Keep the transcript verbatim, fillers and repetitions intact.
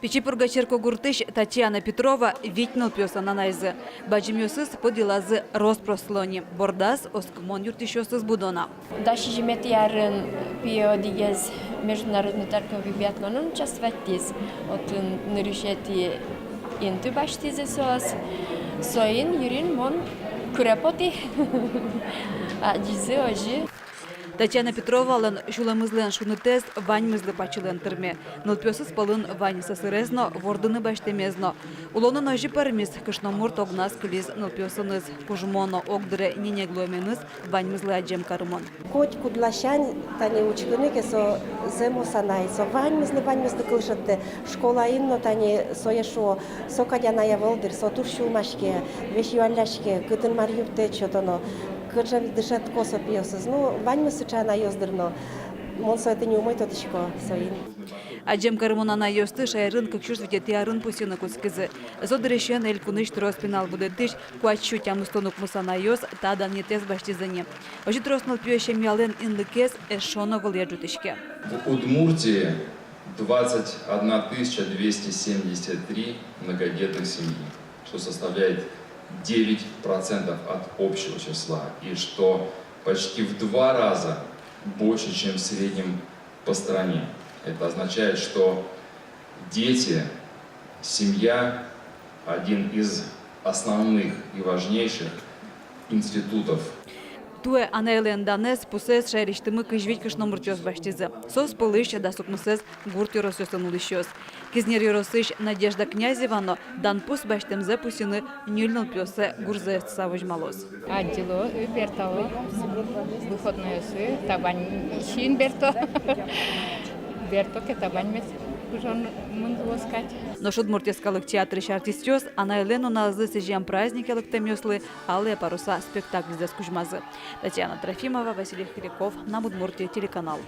Пичи Пурга черкогуртысь Татьяна Петрова вить нылпиослэн анайзы. Бадӟымъёсыз пыд йылазы рос-прос луо ни, бордаз оскымон юрттӥсьёсыз будо на. Дас сизьыметӥ арын пие одӥгез международный торговый биатлонын участвоватьтӥз. Отын нырысетӥ инты басьтӥзы соос. Соин юрин мон куре потӥ. Адӟизы озьы. Татьяна Петровалэн сюлэмызлэн шунытэз ваньмызлы пачылэн тырме. Нылпиосыз пӧлын вань сӧсырез но, вордыны басьтэмез но. Улонын озьы пӧрмиз, кышномурт огназ кылиз нылпиосыныз. Кужмо но огдыре ненег луэменыз ваньмызлы адӟем карымон. Котькуд ласянь тани учкыны ке, со зэмос анай, со ваньмызлы, ваньмызлы кыл шедьтэ. Школаын но тани сое шуо, со кадь анай ӧвӧл дыр, со туж сюлмаське, весь юалляське, кытын мар юрттэ, сётоно, кыӵе дышетско со пиосыз. Ну, ваньмыз сыӵе анайёс дыр но, мон сое тӥни умой тодӥсько соин. Адӟем карымон анайёсты шаерын кык сюрс витетӥ арын пусйыны кутскизы. Со дырысен элькунысь трос пинал будэтӥсь куать сю тямыстон укмыс анайёс та данъетэз басьтӥзы ни. Озьы трос нылпиё семьялэн инлыкез эшшо но вылэ ӝутӥське. В Удмуртии двадцать одна тысяча двести семьдесят три многодетных семьи, что составляет девять процентов от общего числа, и что почти в два раза больше, чем в среднем по стране. Это означает, что дети, семья — один из основных и важнейших институтов. Туэ анайлэн данэз, пусэз шаерысьтымы кызь вить кышномуртъёс басьтӥзы. Соос пӧлысь дас укмысэз гурт ёросъёсын улӥсьёс. Кизнер ёросысь Надежда Князева но дан пус басьтэмзэ пусйыны ньыль нылпиоссэ гурзэ эстыса возьмалоз. Адӟыло, ы, бертало. Выходнойёсы табань син берто. Берто ке, табань мед пыжонмын луоз кадь. Нош Удмурт йӧскалык театрысь артистъёс анайлэн нуналзылы сӥзем празднике лыктэмъёслы «Алые паруса» спектакльзэс кузьмазы. Татьяна Трофимова, Василий Хряков, «Моя Удмуртия» телеканал.